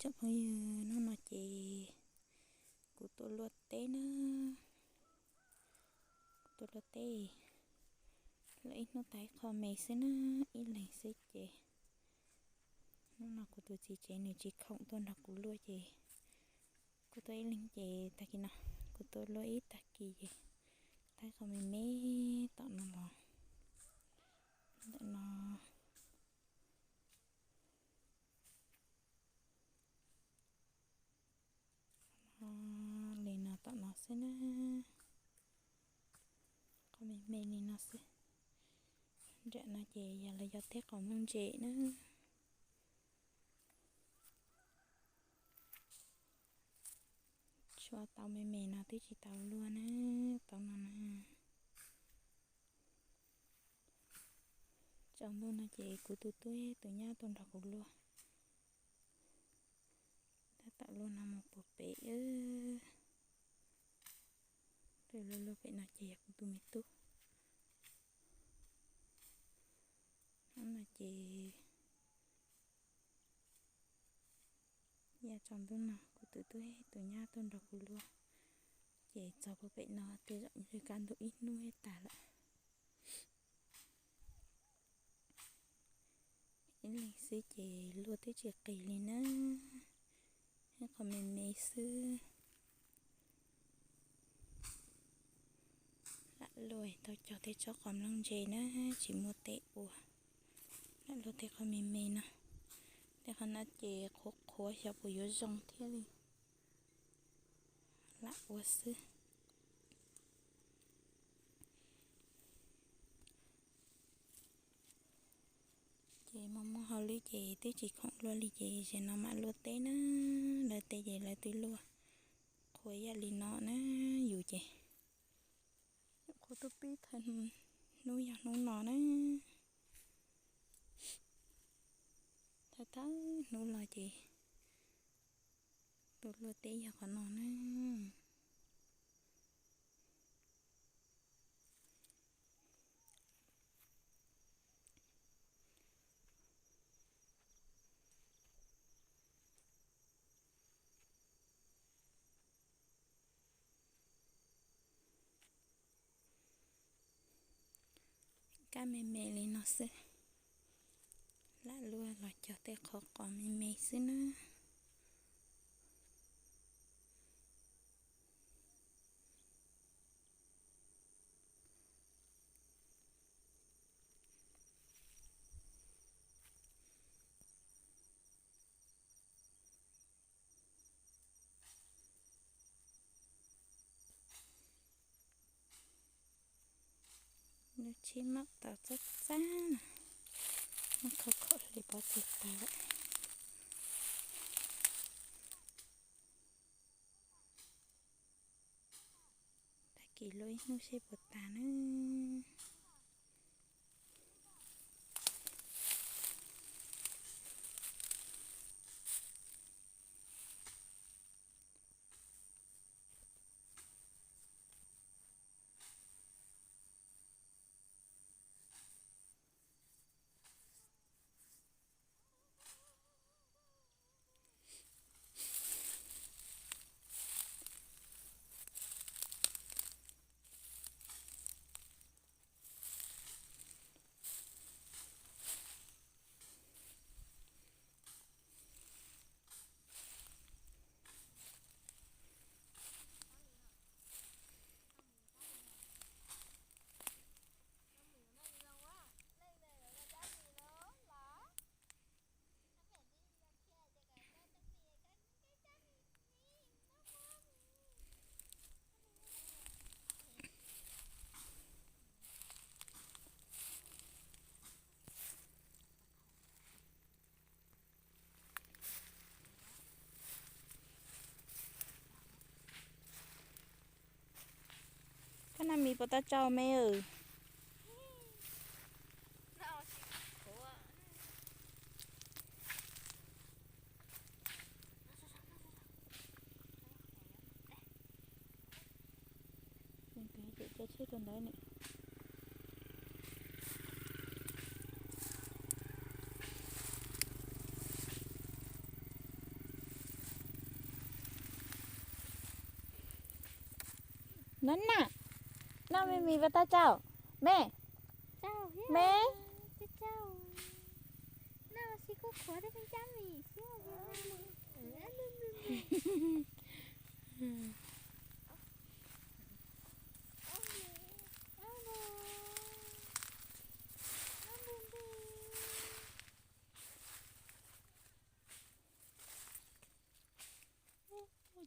Tsoom phooj ywg, hnub no ces kuv tuaj luaj teb na. Kuv tuaj luaj teb, luaj ib hnub tag ib qho me xwb na, ib leeg xwb ces hnub no kuv tus txiv tsev nws tsis khoom tuaj nrog kuv luaj ces kuv tuaj ib leeg ces tag kis no kuv tuaj luaj ib tag kis ces tag ib qho me me tom no los ntawm no li no tom no xwb na, qhov me me li no xwb. Nram no ces yog lawv cov teb qos nplooj ntse na. Tshuav tau me me no twb tsis tau luaj na, tau no na. Tsaus ntuj no ces kuv tus tub tus nyab tuaj nrog kuv luaj. Tab tom luaj no mus puag pem, tus luaj luaj pem no ces yog kuv tus me tub. Hnub no ces yog tsaus ntuj no kuv tus tub tus nyab tuaj nrog kuv luaj, ces txog puag pem no tej zaum nws kaj ntug ib hnub tag lawm. Ib leeg xwb ces luaj twb tsis qis li na, ib qho me me xwb. Lam luaj tau cog tej tsob qos nplooj ntse na, tsis muaj teb ua. Lam luaj tej qhov me me no, tej qhov no ces qhuav qhuav xyov puas yuav zoo thiaj li lam ua xwb. Ces muaj muaj hauj lwm ces twb tsis khoom luaj li ces zaum no mam luaj teb na. Lawv teb ces lawv twb luaj qhuav yam li no na, yus ces qhuav tuaj pib thawj hnub yog hnub no na. Thawj thawj hnub los ces tus luaj teb yog qhov no na. Kab me me li no xwb. Lam luaj los cog tej qhov qos me me xwb na. Lub tsheb mam tau txab txab na, muab khau khom li pob txhais tas lawm. Tag kis luaj ib hnub seb puas tas na. Koj noj mis puas tau tsau me? Ces caij tsheb rau ntawd ne. Noj na, noj me mis pas tag tsaus me, me.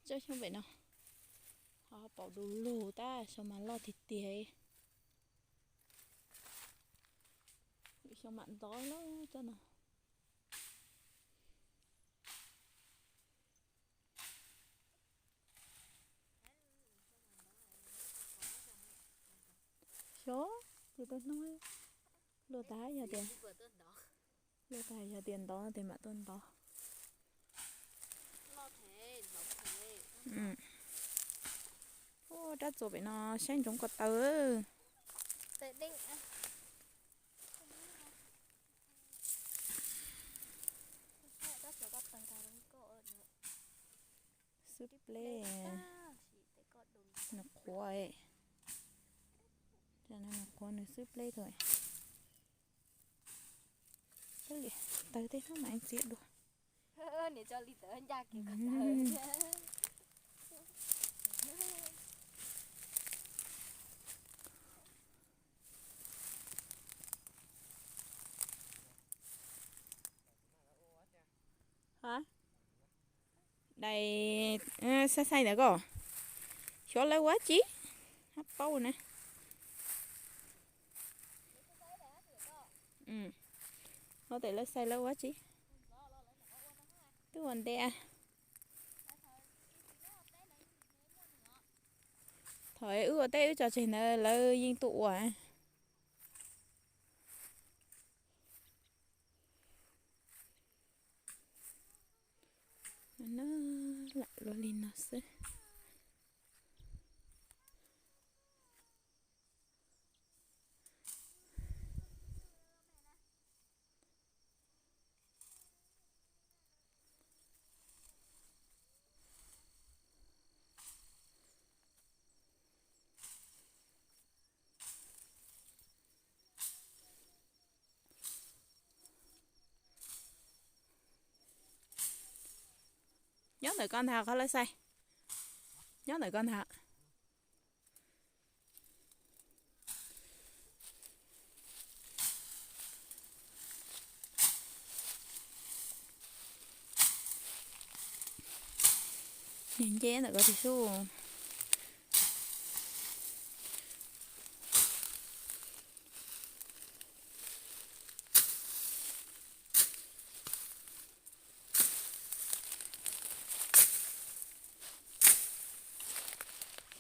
Tsob xyoob pem no ho paum du lug tab, xyoo mas loj tiag tiag. Xyoo mam ntov lawm tsob no. Xyov, tus tau hnub luaj tas yog tias, luaj tas yog tias ntov tes mam tuaj ntov. Ua rab txuas pem no saib ntsoov ko taw. Xwb pleb, nws qhuav, nws qhuav nws xwb pleb tau. Peb li taws tej hnub mam ntxiv dua. Dais xaij xaij ntawd ko, xyov lawv ua tsi, hab paub na. Ua tes lawv xaij lawv ua tsi, twb ua ntev. Thaum wb ua teb wb tso tseg ntawd lawv yeej tuaj ua. Lam luaj li no xwb. Nyob ntawm koj ntag qhov lawv xaij, nyob ntawm koj ntag. Nce ntawm ko tis sub.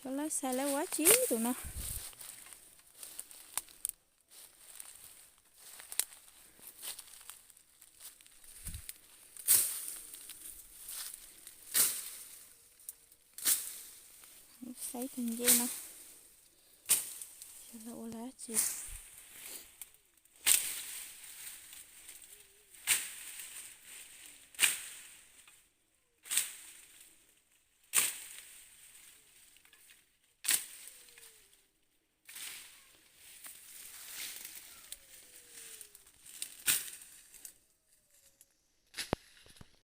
Xyov lawv xaij lawv ua tsi tus no. Saib tus ncej no, xyov lawv ua lawv tsi.